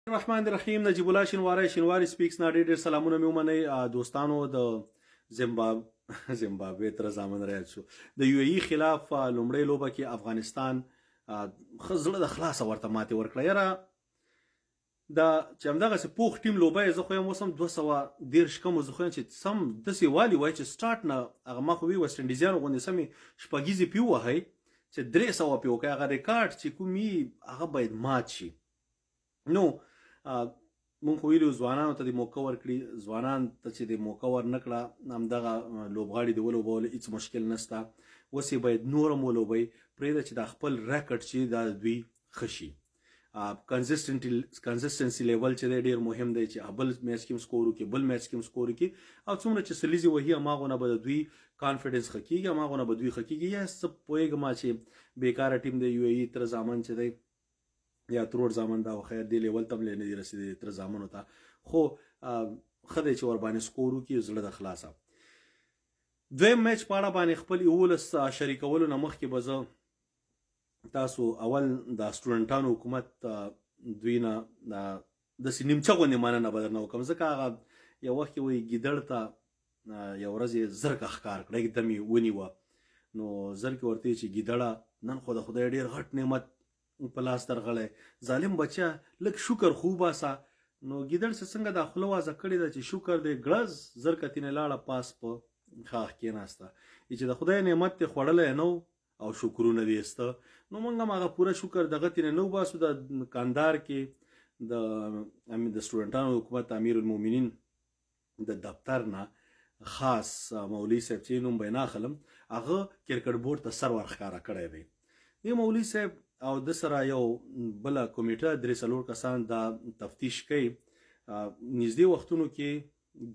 الرحمن الرحیم. نجیب الله شینواری، شینواری سپیکس نه ډېر ډېر سلامونه مې ومنئ دوستانو. د زمبابوې تر زامن راياد شو. د یو ای خلاف لومړۍ لوبه کې افغانستان ښه زړه د خلاصه ورته ماتې ورکړه. یاره، دا چې همدغسې پوخ ټیم لوبه یې، زه خو یم اوس هم 230 کم، زه خو یم چې سم داسې والي وای چې سټارټ نه هغه ما خو وی ویسټ انډیزیانو غوندې سمې شپږیزې پې ووهئ چې 300 پې وکړئ، هغه ریکارډ چې کوم وي هغه باید مات شي. نو مونږ خو ویلو ځوانانو ته د موقع ورکړي، ځوانان ته چې د موقع ورنکړه، همدغه لوبغاړي د ولوبول، هیڅ مشکل نشته. اوس یې باید نور هم ولوبوي، پرېږده چې دا خپل ریکارډ چې دا دوی ښه شي. کنسسټنسي لیول چې دی ډیر مهم دی، چې بل میچ کې هم سکور وکړي، بل میچ کې هم سکور وکړي، او څومره چې سلیزې وهي هماغونه به د دوی کانفیډنس ښه کېږي، هماغونه به دوی ښه کېږي. یا څه پوهېږم چې بېکاره ټیم دی یو ای تر زامن چې دی یا ترور زامن، دا خیر دی لیول ته هم نه دي رسېدلي تر زامنو ته، خو ښه دی چې ورباندې سکور وکړي زړه د خلاصه. دویم میچ په اړه باندې خپل 11 شریکولو نه مخکې به زه تاسو اول د سټوډنټانو حکومت دوی نه داسې نیمچه غوندې مننه به درنه وکړم، ځکه هغه یو وخت کې وایي ګیدړ ته یو ورځ یې زرکه ښکار کړه، یکدم یې ونیوه. نو زرکې ورته چې ګیدړه، نن خو د خدای ډېر غټ نعمت په لاس درغلی، ظالم بچه، لږ شکر خو وباسه. نو ګیدړ چې څنګه دا خوله وازه کړې ده چې شکر دی، ګړز زرکه تینې لاړه پاس په ښاخ کېناسته، چې د خدای نعمت دې خوړلی نه او شکرونه دې ایسته. نو موږ هم هغه پوره شکر دغه ترې نه وباسو. د کندهار کې د سټوډنټانو حکومت امیر المؤمنین د دفتر نه خاص مولوي صاحب چې نوم به یې نه اخلم، هغه کرکټ بورډ ته سر ورښکاره کړی دی. دې مولوي صاحب او د سره یو بله کمیټه درې څلور کسان دا تفتیش کوي. نږدې وختونو کې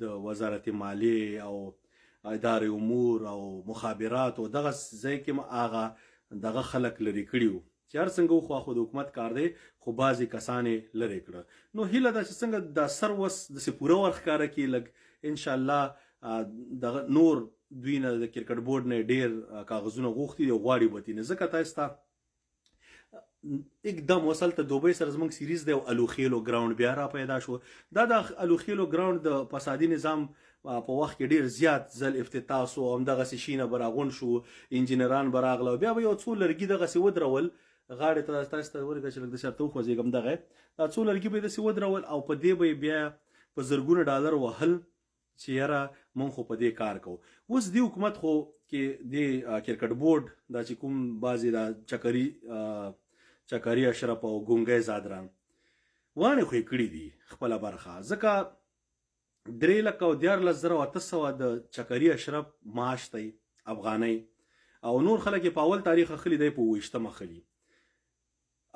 د وزارت مالیې او ادارې امور او مخابرات او دغه ځای کې هغه دغه خلک لرې کړي وو چې هر څنګه وخو خو د حکومت کار دی، خو بعضې کسان یې لرې کړه. نو هیله ده چې څنګه دا سر وس داسې پوره ورښکاره کړي لږ، انشاءالله دغه نور دوی نه د کرکټ بورډ نه ډېر کاغذونه غوښتي دي او غواړي به ترې، ځکه تاسو ته اکدم اوس هلته دوبۍ سره زموږ سیریز دی او الوخیلو ګراوند بیا را پیدا شو. دا د الوخیلو ګراوند د فسادي نظام په وخت کې ډیر زیات ځل افتتاح سو او همدغسې شینه به راغونډ شو، انجینران به راغله او بیا به یو څو لرګي دغسې ودرول غاړې ته. تاسو ته ورګه چې لږ داسې ورته وخوځېږم، دغه دا څو لرګي به یې داسې ودرول او په دې به یې بیا په زرګونه ډالر وهل چې یاره مونږ خو په دې کار کوو. اوس دې حکومت خو کې دې کرکټ بورډ دا چې کوم بعضې دا چکري اشرف او ګونګی زادران وانې خو یې کړي دي خپله برخه، ځکه 3,13,800 د چکري اشرف معاش دی افغانۍ، او نور خلک یې په اول تاریخ اخلي، دی په 27 اخلي.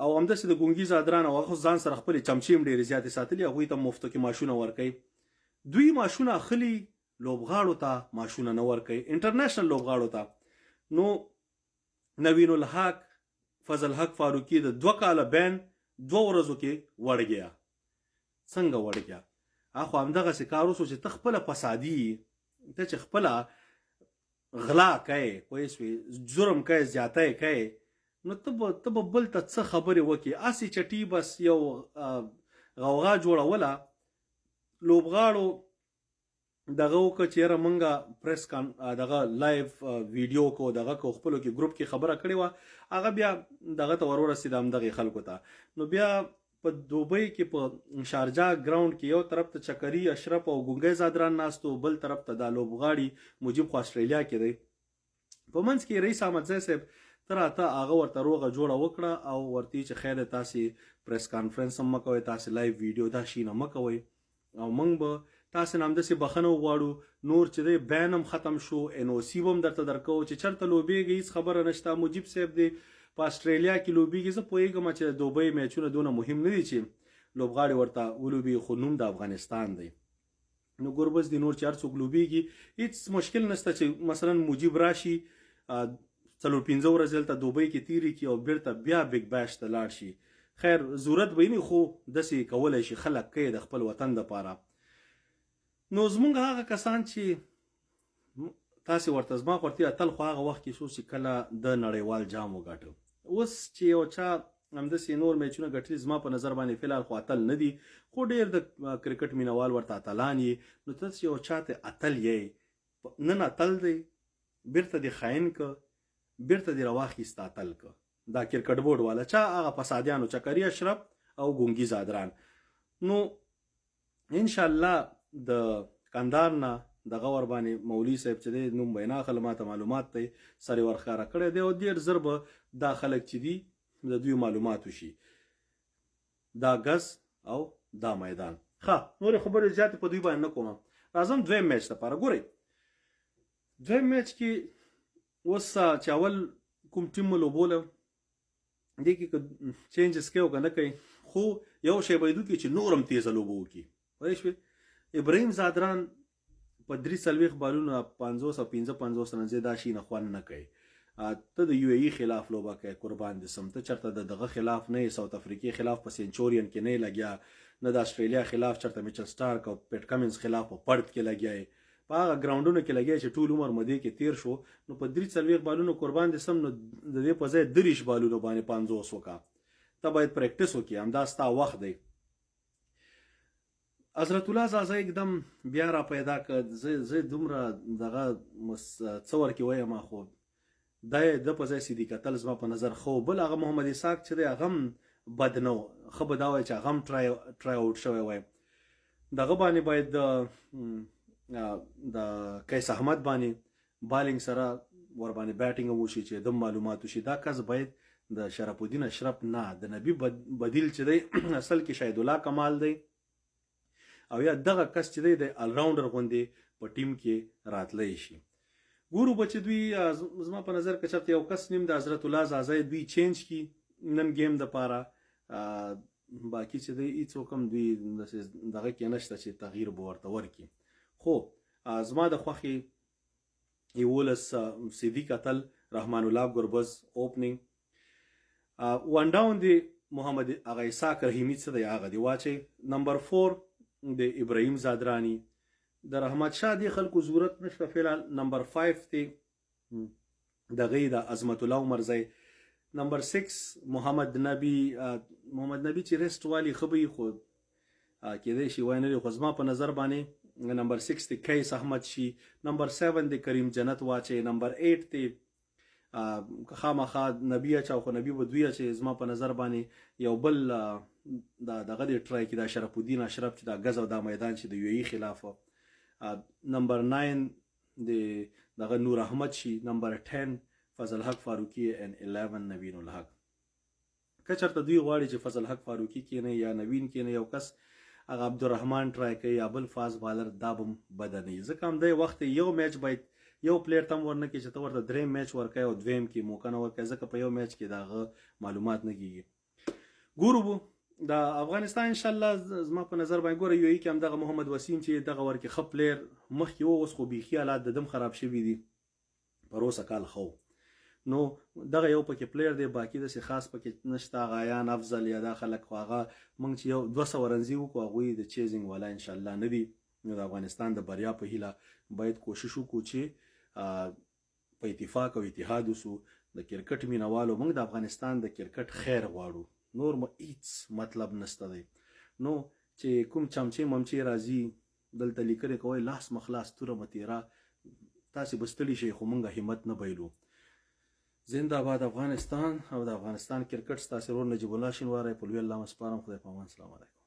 او همداسې د ګونګي زادران او هغه ځان سره خپلې چمچې هم ډېرې زیاتې ساتلي، هغوی ته مفتو کې معاشونه ورکوي. دوی معاشونه اخلي، لوبغاړو ته معاشونه نه ورکوي، انټرنیشنل لوبغاړو ته. نو نوین الحق، فضل حق فاروقي د 2 کاله بین 2 ورځو کې وړګیا. څنګه وړګیا؟ اخو همدغسې کار وسو چې ته خپله فسادي، ته چې خپله غلا کوې، پوه شوې، جرم کوې، زیاتی کوې، نو ته به بل ته څه خبرې وکړې؟ هسې چټي بس یو غوغا جوړوله. لوبغاړو دغه وکړه چې یاره مونږه پریس کان دغه لایو ویډیو کو دغه کو، خپلو کې ګروپ کې خبره کړې وه، هغه بیا دغه ته ورورسېده همدغې خلکو ته. نو بیا په دوبۍ کې په شارجا ګراوند کې یو طرف ته چکري اشرف او ګونګی زادران ناست وو، بل طرف ته دا لوبغاړي، مجیب خو اسټرالیا کې دی. په منځ کې رئیس احمدزی صاحب ته راته، هغه ورته روغه جوړه وکړه او ورته چې خیر دی، تاسې پریس کانفرنس هم مه کوئ، تاسې لایو ویډیو دا شي نه مه کوئ او موږ به تاسې نه همداسې بخښنه وغواړو. نور چې دی بین هم ختم شو، ان او سي به هم درته درکوو چې چرته لوبېږي، هیڅ خبره نشته. مجیب صاحب دی په اسټرالیا کې لوبېږي. زه پوهېږم چې د دوبۍ میچونه دونه مهم نه دي چې لوبغاړي ورته ولوبي، خو نوم د افغانستان دی. نو ګربز دی، نور چې هر څوک لوبېږي، هیڅ مشکل نشته چې مثلا مجیب راشي، څلور پنځه ورځې دلته دوبۍ کې تیرې کړي او بیرته بیا بیګ باش ته لاړ شي. خیر، ضرورت به نه، خو داسې کولی شي، خلک کوي د خپل وطن دپاره. نو زمونږ هغه کسان چې تاسې ورته زما خو ورته اتل خو هغه وخت کې شو چې کله د نړیوال جام وګاټه. اوس چې یو چا همداسې نور میچونه ګټلي. زما په نظر باندې فلحال خو اتل نه دي، خو ډیر د کرکټ مینوال ورته اتلان یي. نو ته چې یو چاته اتل یې، نن اتل دی، بیرته دې خاین که، بیرته دې راواخیست اتل که. دا کرکټ بورډ والا چا هغه فسادیانو چکري اشرف او ګونګي زادران. نو ان شاء الله د کندهار نه دغه ور باندې مولوي صاحب چې دی، نوم به یې نه اخلم، ماته معلومات دی سر یې ورښکاره کړی دی، او ډېر زر به دا خلک چې دي د دوی معلومات وشي. دا ګز او دا میدان. ښه، نورې خبرې زیاتې په دوی باندې نه کوم. راځم دویم میچ لپاره. ګورئ، دویم میچ کې اوس چې اول کوم ټیم مو لوبوله، دې کې که چینجز کوي او که نه کوي، خو یو شی باید وکړي چې نور هم تیزه لوبه وکړي. پوه شوې؟ ابراهیم ځدران په 43 بالونو 50 او 55 رنزې دا شي نه خوند نه کوي. ته د یو ای خلاف لوبه کوي، قربان دې سم، ته چرته د دغه خلاف نه، ساوت افریقې خلاف په سنچورین کې نه لګیا، نه د استرالیا خلاف چرته میچل سټارک او پیټ کمنز خلاف په پرت کې لګیا، په هغه ګراونډونو کې لګیا چې ټول عمر مدې کې تیر شو. نو په 43 بالونو قربان دې سم، نو د دې په ځای 23 بالونو باندې 50 وکا. ته باید پریکټس وکړې، همدا ستا وخت دی. حضرت الله ځاځی اکدم بیا را پیدا که. زه دومره دغه څه ورکې وایم، خو دی د په ځای صدیق اتل زما په نظر ښه و. بل هغه محمد اسحاق چې دی، هغه هم بد نه و، ښه به دا وای چې هغه هم ټرای اوټ شوی وای. دغه باندې باید د قیس احمد باندې بالینګ سره ور باندې بیټینګ هم وشي چې دم معلومات وشي. دا کس باید د شرف الدین اشرف نه د نبی بدیل چې دی، اصل کې شاهد الله کمال دی، او یا دغه کس چې دی د الراونډر غوندې په ټیم کې راتلی شي. ګورو به چې دوی، زما په نظر که چېرته یو کس نیم د حضرت الله ځاځی دوی چینج کی نن ګیم د پاره، باقي چې دی هیڅوک هم دوی داسې دغه کې نشته چې تغییر به ورته ورکړي. خو زما د خوښې 11 صدیق اتل، رحمان الله ګربز اوپننګ، ون ډاون دی محمد هغه اسحاق رحیمي څه دی هغه دی واچي، نمبر 4 د ابراهیم زادرانی، د رحمت شاه دی خلکو ضرورت نشته فعلا. نمبر 5 دی دغه د عظمت الله عمرزی، نمبر 6 محمد نبی. محمد نبی چې ریسټ والی ښه به وي، خو کېدای شي وای نه، خو زما په نظر باندې نمبر 6 دی قیس احمد شي، نمبر 7 دی کریم جنت واچي، نمبر 8 دی خامخا نبی اچاو، خو نبی به دوی اچي. زما په نظر باندې یو بل دا دغه دی ټرای کې دا شرف الدین اشرف چې دا غز او دا میدان چې د یو ای خلاف. نمبر 9 د دغه نور احمد شي، نمبر 10 فضل حق فاروقي ان 11 نوین الحق. که چېرته دوی غواړي چې فضل حق فاروقي کینې یا نوین کینې، یو کس هغه عبدالرحمن ټرای کوي یا بل فاست بالر، دا به بده نه وي، ځکه همدی وخت یو میچ باید یو پلیر ته هم ورنه کړي چې ته ورته دریم میچ ورکوې او دویم کې موقع نه ورکوې، ځکه په یو میچ کې د هغه معلومات نه کېږي. ګورو به د افغانستان ان شاء الله. زما په نظر باندې ګوره، یو کې هم دغه محمد وسیم چې دغه ورکې ښه پلیر مخکې و، اوس خو بیخي حالات د دم خراب شوي دي، پروسه کال ښه و. نو دغه یو پکې پلیر دی، باقي داسې خاص پکې نشته. هغه ایان افضل یا دا خلک، خو هغه موږ چې یو 200 رنزې وکړو، هغوی د چیزینګ والا ان شاء الله نه دي. نو د افغانستان د بریا په هیله باید کوشش وکړو چې په اتفاق او اتحاد وسو. د کرکټ مینوالو، موږ د افغانستان د کرکټ خیر غواړو، نور مو هیڅ مطلب نشته دی. نو چې کوم چمچې ممچې راځي دلته لیکلې کوي، لاس مخلاص توره متیره، تاسې به ستړي شئ، خو موږ همت نه بایلو. زنده آباد افغانستان او د افغانستان کرکټ. ستاسې ورور نجیب الله شینواری په لوی الله مو سپارم. خدای په امان. السلام علیکم.